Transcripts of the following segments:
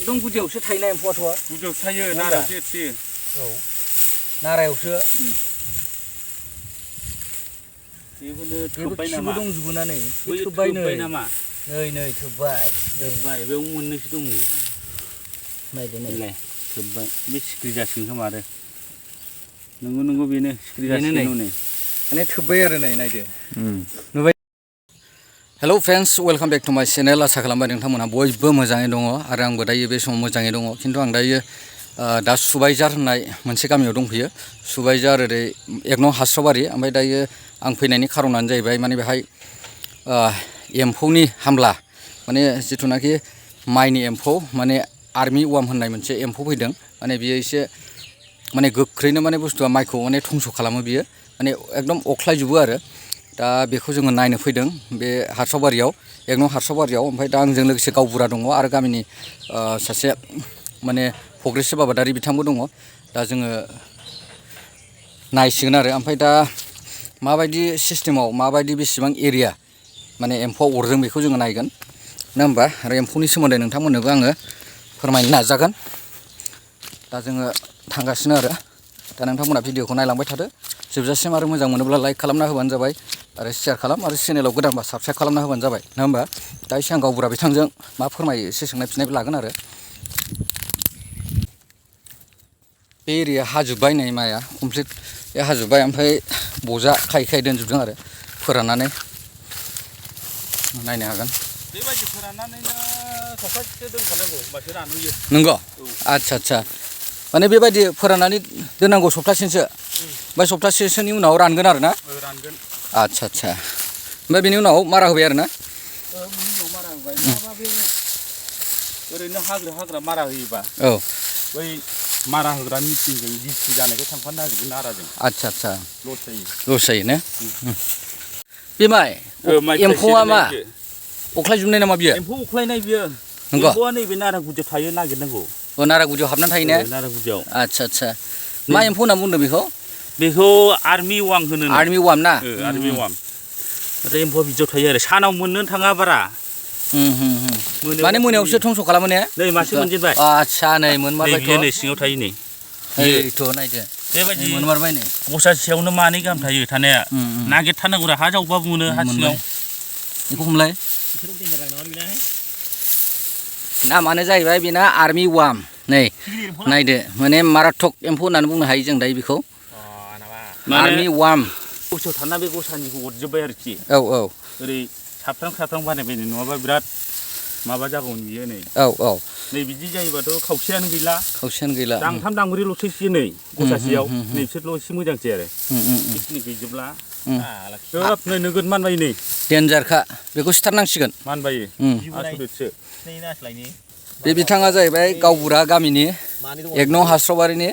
एकदम गुदियावसो थायोना एम्फौआथ' गुदियावसो थायो नारायावसो एरसोयो औ नारायावसो बेबोनो बेबो थोबबाय खिबो नामा दंजोबो ना नै थोबबाय नामा नै थोबबाय बेयाव मोननैसो दं नै नायदो नै थोबबाय बे सिखिरि जासिगोन खोमा आरो नंगौ बेनो सिखिरि जासिगोन नै माने थोबबाय आरो नायदो नुबाय hello friends welcome back to माय चेनेल आसा खालामबाय नोंथांमोनहा बयबो मोजाङै दङ आरो आंबो दायो बे समाव मोजाङै दङ खिन्थु आं दायो दा सुबायजार होननाय मोनसे गामियाव दंफैयो सुबायजार ओरै 1 नं हास्रावबारि ओमफ्राय दायो आं फैनायनि खारनानो जाहैबाय माने बेहाय एम्फौनि हामला माने जिथुनाखि माइनि एम्फौ माने आर्मि वार्म होननाय मोनसे एम्फौ फैदों माने बियो एसे माने गोख्रैनो माने बुस्थुआ माइखौ माने धंस' खालामो बियो माने एकदम अख्लायजोबो आरो दा बेखौ जोङो नायनो फैदों बे हास्रावबारियाव 1 नं हास्रावबारियाव ओमफ्राय दा आंजों लोगोसे गावबुरा दङ आरो गामिनि सासे माने प्रग्रेसिभ आबादारि बिथांबो दङ दा जोङो नायसिगोन आरो ओमफ्राय दा माबायदि सिस्टेमाव माबायदि बेसेबां एरिया माने एम्फौआ अरदों बेखौ जोङो नायगोन नङा होमबा आरो एम्फौनि सोमोन्दै नोंथांमोननोबो आङो फोरमायनो नाजागोन दा जोङो थांगासिनो आरो दा नोंथांमोना भिडिअखौ नायलांबाय थादो जोबजासिम आरो मोजां मोनोब्ला लाइक खालामना होबानो जाबाय आरो शेयार खालाम आरो चेनेलाव गोदानबा साबस्क्राइब खालामना होबानो जाबाय नङा होमबा दा एसे आं गावबुरा बिथांजों मा फोरमायो एसे सोंनाय फिननायबो लागोन आरो बे एरिया हाजोब्बाय नै माइआ कमप्लिट बे हाजोब्बाय ओमफ्राय बजा खायै दोनजोबदों आरो फोराननानै नायनो हागोन बेबायदि फोराननानैनो सप्तासेसो दोनखानांगौ होमबासो रानहोयो नंगौ आदसा माने बेबायदि फोराननानै दोननांगौ सप्तासेसो ओमफ्राय सप्तासेसोनि उनाव रानगोन आरो ना रानगोन आदसा ओमफ्राय बेनि उनाव मारा होबाय आरो ना बिनि उनाव मारा होबाय नङाबा बे ओरैनो हाग्रा मारा होयोबा औ बै मारा होग्रा मेचिनजों गिसि जानायखौ थांफानो नागिरगोन नाराजों आदसा लस जायो ने बे माइ एम्फौआ मा अख्लायजोबनाय नामा बियो एम्फौ अख्लायनाय बियो नंगौ एम्फौआ नैबे नारा गुदियाव थायो नागिरनांगौ नारा गुदियाव हाबनानै थायो ने नारा गुदियाव आदसा मा एम्फौ होनना बुंदों बेखौ आर्मि वार्म होनो आर्मि वार्म ना आर्मि वार्म ओमफ्राय एम्फौआ बिदियाव थायो आरो सानाव मोननो थाङा बारा माने मोनायावसो धंस' खालामो ने नै मासे मोनजेनबाय आदसा नै मोनमारबायथ' नै सिङाव थायो नै एथ' नायदो बेबायदि मोनमारबाय नै गसासेयावनो मानै गाहाम थायो थानाया नागिरथारनांगौ हा जावबाबो मोनो हा सिङाव बेखौ हमलाय नामानो जाहैबाय बेना आर्मि वार्म नै नायदो माने माराथक एम्फौ होननानै बुंनो हायो जों दायो बेखौ आर्मि वार्म गसायाव थाना बे गसानिखौ अरजोब्बाय आरोखि औ ओरै साबथ्रां बानायबाय नङाबा बिराद माबा जागौमोन बियो नै नै बिदि जायोबाथ' खावसेयानो गैला दांथाम दांब्रैल'सैसो नै गसासेयाव नै बिसोरल' एसे मोजांसै आरो बेखिनि गैजोबला सोब नै नोगोद मानबायो नै देन्जारखा बेखौ सिथारनांसिगोन मानबायो आसुरितसो बे बिथाङा जाहैबाय गावबुरा गामिनि 1 नं हास्रावबारिनि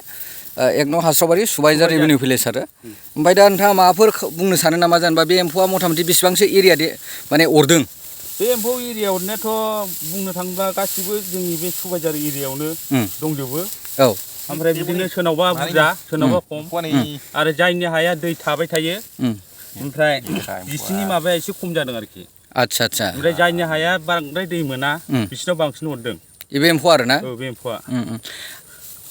1 नं हास्रावबारि सुबायजार रेभिनिउ भिलेज आरो ओमफ्राय दा नोंथाङा माबाफोर बुंनो सानो नामा जेनेबा बे एम्फौआ मथा मथि बेसेबांसो एरिया माने अरदों बे एम्फौ एरिया अरनायाथ' बुंनो थाङोब्ला गासिबो जोंनि बे सुबायजार एरियायावनो दंजोबो ओमफ्राय बिदिनो सोरनावबा बुरजा सोरनावबा खम आरो जायनि हाया दै थाबाय थायो ओमफ्राय बिसिनि माबाया एसे खम जादों आरोखि आदसा ओमफ्राय जायनि हाया बांद्राय दै मोना बिसिनाव बांसिन हरदों बे एम्फौ आरो ना बे एम्फौआ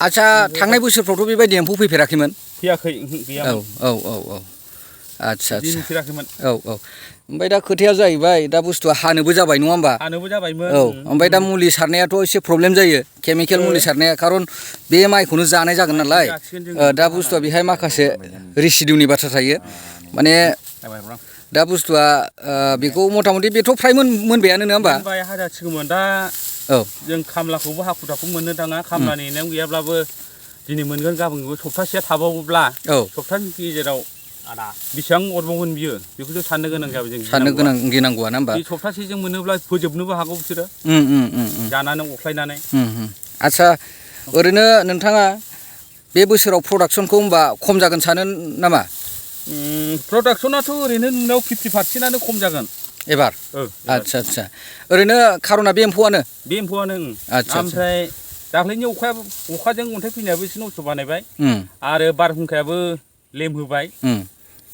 आदसा थांनाय बोसोरफ्रावथ' बेबायदि एम्फौ फैफेराखैमोन फैयाखै गैयामोन आदसा नुफेराखैमोन ओमफ्राय दा खोथाया जाहैबाय दा बुस्थुआ हानोबो जाबाय नङा होमबा हानोबो जाबायमोन ओमफ्राय दा मुलि सारनायाथ' एसे प्रब्लेम जायो केमिकेल मुलि सारनाया खारन बे माइखौनो जानाय जागोन नालाय दा बुस्थुआ बेहाय माखासे रेसिडिउनि बाथ्रा थायो माने दा बुस्थुआ बेखौ मथा मथि बेथ' फ्राय मोनबायानो नङा होमबा हाजासिगौमोन दा जों खामलाखौबो हाखु दाखु मोननो थाङा खामला नेनायाव गैयाब्लाबो दिनै मोनगोन गाबोनबो सप्तासेया थाबावोब्ला सप्तानि गेजेराव बेसेबां अरबावगोन बियो बेखौसो साननो गोनां जाबाय जों साननो गोनां गिनांगौआ ना होमबा बे सप्तासेजों मोनोब्ला फोजोबनोबो हागौ बिसोरो जानानै अख्लायनानै आदसा ओरैनो नोंथाङा बे बोसोराव प्रडाक्सनखौ होमबा खम जागोन सानो नामा प्रडाक्सनाथ' ओरैनो नुनायाव 50% खम जागोन एबार आदसा ओरैनो खार'ना बे एम्फौआनो ओमफ्राय दाख्लैनि अखाजों अन्थाइ फैनायाबो एसे नस्थ' बानायबाय आरो बारहुंखायाबो लेमहोबाय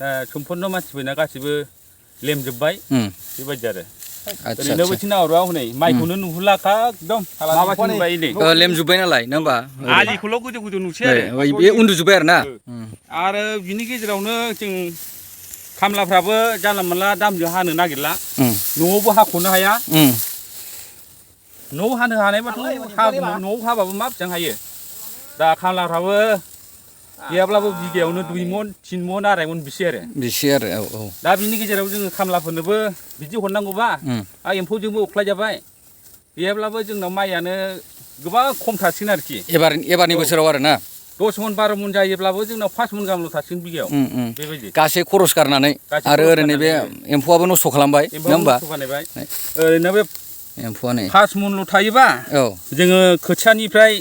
दा सम्पन्न मानसिफोरना गासिबो लेमजोब्बाय बेबायदि आरो आच्छा ओरैनो बैथिं नाहरबा हनै माइखौनो नुहुरला एकदम माबासो नुबाय नै लेमजोब्बाय नालाय नङा होमबा आलिखौल' गोजौ गोजौ नुसै आरो बे उन्दुजोब्बाय आरो ना आरो बिनि गेजेरावनो जों खामलाफ्राबो जानला मोनला दामजों हानो नागिरला न'आवबो हाख'नो हाया न'आव हानो हानायबाथ' न'आव हाबाबो मा बेसेबां हायो दा खामलाफ्राबो गैयाब्लाबो बिगायावनो 2 मन 3 मन 2.5 मन बिसै आरो औ दा बिनि गेजेराव जोङो खामलाफोरनोबो बिदि हरनांगौबा एम्फौजोंबो अख्लायजाबाय गैयाब्लाबो जोंनाव माइयानो गोबां खम थासिगोन आरोखि एबारनि बोसोराव आरो ना 10 मन 12 मन जायोब्लाबो जोंनाव 5 मन गाहामल' थासिगोन बिगायाव बेबायदि गासै खरस गारनानै आरो ओरैनो बे एम्फौआबो नस्थ' खालामबाय नङा होमबा ओरैनो बे एम्फौआनो 5 मनल' थायोबा जोङो खोथियानिफ्राय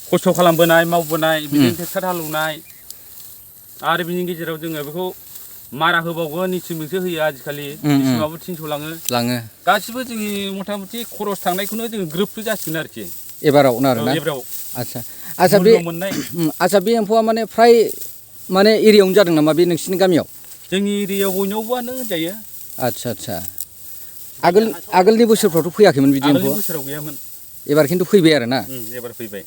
खस्थ' खालामबोनाय मावबोनाय बिदिनो ट्रेक्टर हालेवनाय आरो बिनि गेजेराव जोङो बेखौ मारा होबावगोन निथिंजोंसो होयो आजिखालि निथिंआबो 300 लाङो गासिबो जोंनि मथा मथि खरस थांनायखौनो जोङो ग्रोबसो जासिगोन आरोखि एबाराव आरोना आच्छा बे एम्फौआ माने फ्राय माने एरियायावनो जादों नामा बे नोंसिनि गामियाव जोंनि एरियायाव बयनावबोआनो होनजायो आच्छा आगोलनि बोसोरफ्रावथ' फैयाखैमोन बिदि एम्फौ बोसोराव गैयामोन एबार खिन्थु फैबाय आरो ना एबार फैबाय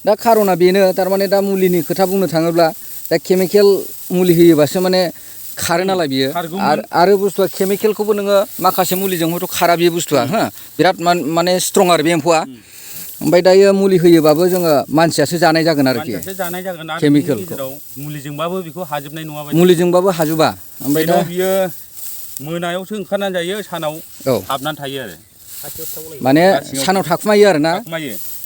दा खार'ना बेनो थारमाने दा मुलिनि खोथा बुंनो थाङोब्ला दा केमिकेल मुलि होयोबासो माने खारो नालाय बियो आरो बुस्थुआ केमिकेलखौबो नोङो माखासे मुलिजों हयथ' खारा बे बुस्थुआ हो बिराद माने स्ट्रं आरो बे एम्फौआ ओमफ्राय दायो मुलि होयोबाबो जोङो मानसियासो जानाय जागोन आरोखि केमिकेलखौ मुलिजोंबाबो बेखौ हाजोबनाय नङा मुलिजोंबाबो हाजोबा ओमफ्राय दा बियो मोनायावसो ओंखारनानै जायो सानाव हाबनानै थायो आरो माने सानाव थाखुमायो आरो ना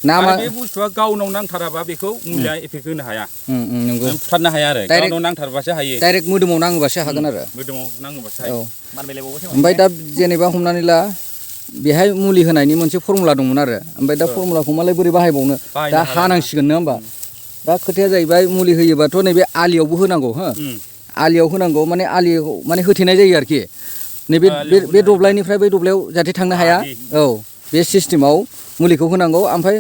बे बुस्थुआ गावनाव नांथाराबा बेखौ मुलिया एफेक्ट होनो हाया नंगौ बुथारनो हाया आरो गावनाव नांथारबासो हायो डाइरेक्ट मोदोमाव नाङोबासो हागोन आरो मोदोमाव नाङोबासो हायो ओमफ्राय दा जेनेबा हमनानै ला बेहाय मुलि होनायनि मोनसे फर्मुला दंमोन आरो ओमफ्राय दा फर्मुलाखौ मालाय बोरै बाहायबावनो दा हानांसिगोन नङा होमबा दा खोथाया जाहैबाय मुलि होयोबाथ' नैबे आलियावबो होनांगौ हो आलियाव होनांगौ माने आलियाव माने होथेनाय जायो आरोखि नैबे बे दब्लायनिफ्राय बै दब्लायाव जाहाथे थांनो हाया बे सिस्टेमाव मुलिखौ होनांगौ ओमफ्राय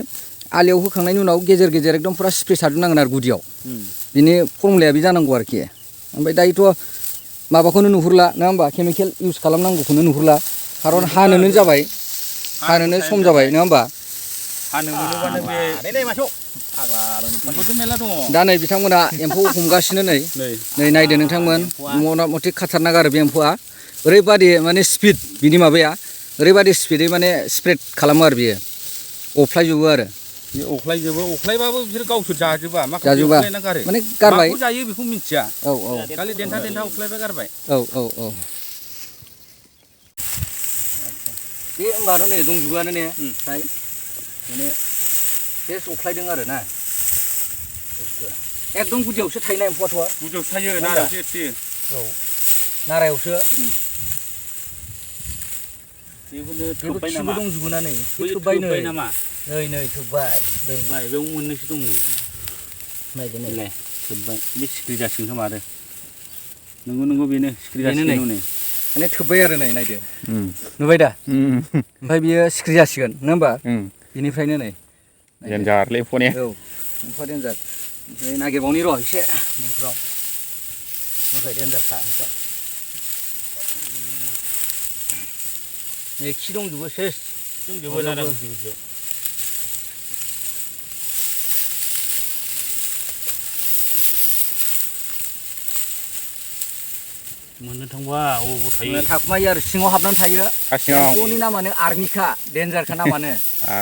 आलियाव होखांनायनि उनाव गेजेर गेजेर एकदम फुरा स्प्रे सारजोबनांगोन आरो गुदियाव बिनि फर्मुलाया बे जानांगौ आरोखि ओमफ्राय दायोथ' माबाखौनो नुहुरला नङा होमबा केमिकेल इउज खालामनांगौखौनो नुहुरला खारन हानोनो जाबाय हानोनो सम जाबाय नङा होमबा दा नै बिथांमोना एम्फौ हमगासिनो नै नायदो नोंथांमोन मथा मथि खाथारनाक आरो बे एम्फौआ ओरैबादि माने स्पिड बिनि माबाया ओरैबादि स्पिडै माने स्प्रेड खालामो आरो बियो अख्लायजोबो आरो अख्लायबाबो बिसोर गावसोर जाजोबा माने गारबाय जायो बेखौ मिथिया खालि देन्था अख्लायबाय गारबाय बे होनबाथ' नै दंजोबोआनो ने फ्राय माने बे अख्लायदों आरो ना बुस्थुआ एकदम गुदियावसो थायोना एम्फौआथ' गुदियावसो थायो नारायावसो एसे नारायावसो बेबो खिबो दंजोबो ना नै थोब्बाय नामा नै थोब्बाय बेयाव मोननैसो दङ नायदो नै थोब्बाय बे सिखिरि जासिगोन खोमा आरो नंगौ बेनो सिखिरि जासिगोन नै माने थोब्बाय आरो नै नायदो नुबाय दा ओमफ्राय बियो सिखिरि जासिगोन नङा होमबा बिनिफ्रायनो नै देन्जारलै एम्फौनिया एम्फौआ देन्जार ओमफ्राय नागिरबावनि र' एसे न'फ्राव ओमफ्राय देन्जारखा एम्फौआ नै खि दंजोबो सेस दंजोबो मोननो थांबा अबाव थायो थाखुमायो आरो सिङाव हाबनानै थायो एम्फौनि नामानो आर्मिखा देन्जारखा नामानो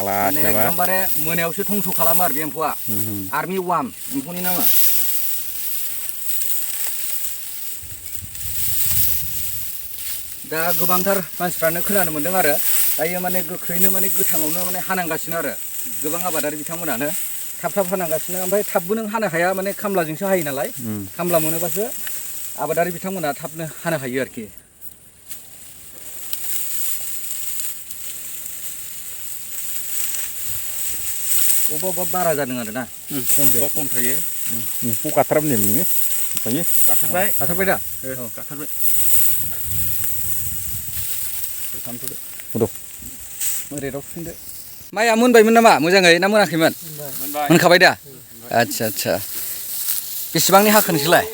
माने एकदमबारे मोनायावसो धंस' खालामो आरो बे एम्फौआ आर्मि वार्म एम्फौनि नामा दा गोबांथार मानसिफ्रानो खोनानो मोन्दों आरो दायो माने गोख्रैनो माने गोथाङावनो माने हानांगासिनो आरो गोबां आबादारि बिथांमोनानो थाब हानांगासिनो ओमफ्राय थाबबो नों हानो हाया माने खामलाजोंसो हायो नालाय खामला मोनोबासो आबादारि बिथांमोना थाबनो हानो हायो आरोखि अबा बारा जादों आरो ना खम थायो एम्फौ गाथाराबो नोङो थायो गाथारबाय दा गाथारबाय ओरैनो फुफिनदो माइया मोनबायमोन नामा मोजाङै ना मोनाखैमोन मोनखाबाय दा आच्छा बेसेबांनि हाखो नोंसोरलाय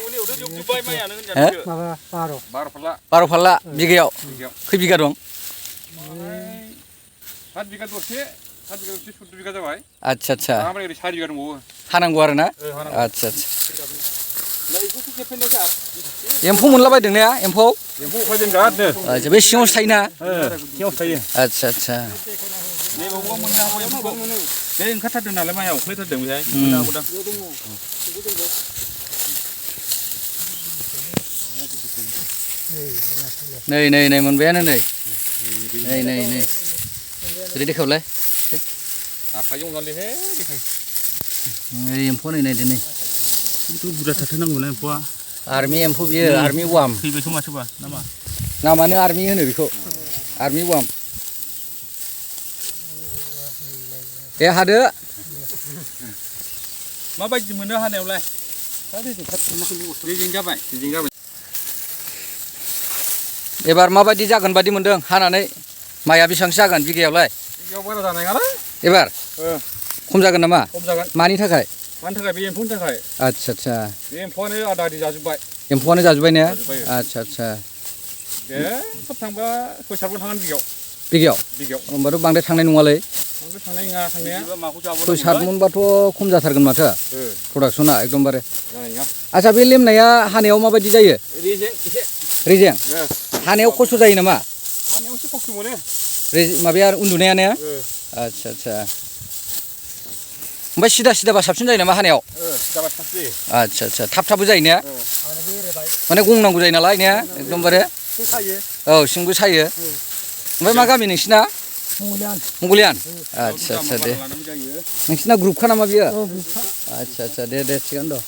12 फाल्ला बिगायाव खै बिगा दं सात बिगा दरसे 14 बिगा जाबाय आच्छा आच्छा ओमफ्राय ओरै 4 बिगा दंबावो हानांगौ आरो ना हानांगौ। आच्छा आच्छा नै बेखौसो खेबफिनदों सार एम्फौ मोनलाबायदों ने एम्फौ एम्फौ फैदों बिरादनो आच्छा बे सिङावसो थायोना सिङावसो थायो आच्छा आच्छा नैबावबो मोननो हागौ एम्फौखौ बे ओंखारथारदों नालाय माइआ अख्लायथारदों बेहाय मोननो हागौदां नै नै नै मोनबायानो नै नै नै नै ओरै देखायहरलाय आखाइजों हमनानैलै नै एम्फौ नै नायदो नै खिन्थु बुरजा थाथारनांगौना एम्फौआ आर्मि एम्फौ बियो आर्मि वार्म थैबायथ' माथोबा नामा नामानो आर्मि होनो बेखौ आर्मि वार्म दे हादो माबायदि मोनो हानायावलाय रेजें जाबाय एबार माबायदि जागोन बादि मोनदों हानानै माइआ बेसेबांसो जागोन बिगायावलाय बिगायाव बारा जानाय नङालै एबार खम जागोन नामा खम जागोन मानि थाखाय मानि थाखाय बे एम्फौनि थाखाय आच्छा आच्छा बे एम्फौआनो आदा आदि जाजोब्बाय एम्फौआनो जाजोब्बाय ने जाजोब्बाय। आच्छा आच्छा दे थाब थांबा 6-7 मन थांगोन बिगायाव बिगायाव होमबाथ' बांद्राय थांनाय नङालै बांद्राय थांनाय नङा थांनाया माखौ जाबाव 6-7 मनबाथ' खम जाथारगोन माथो प्रडाक्सना एकदमबारे जानाय नङा आच्छा बे लेमनाया हानायाव माबायदि जायो रेजें एसे रेजें हानायाव खस्थ' जायो नामा हानायाव एसे खस्थ' मोनो माबाया उन्दुनाया ने आच्छा आच्छा ओमफ्राय सिदा सिदाबा साबसिन जायो नामा हानायाव जाबाय साबसिन आच्छा आच्छा थाब थाबबो जायो ने माने गंनांगौ जायो नालाय ने एकदमबारे औ सिंबो सायो ओमफ्राय मा गामि नोंसिना मंगलियान आच्छा आच्छा दे नोंसिना ग्रुपखा नामा बियो आच्छा आच्छा दे दे थिगानो दं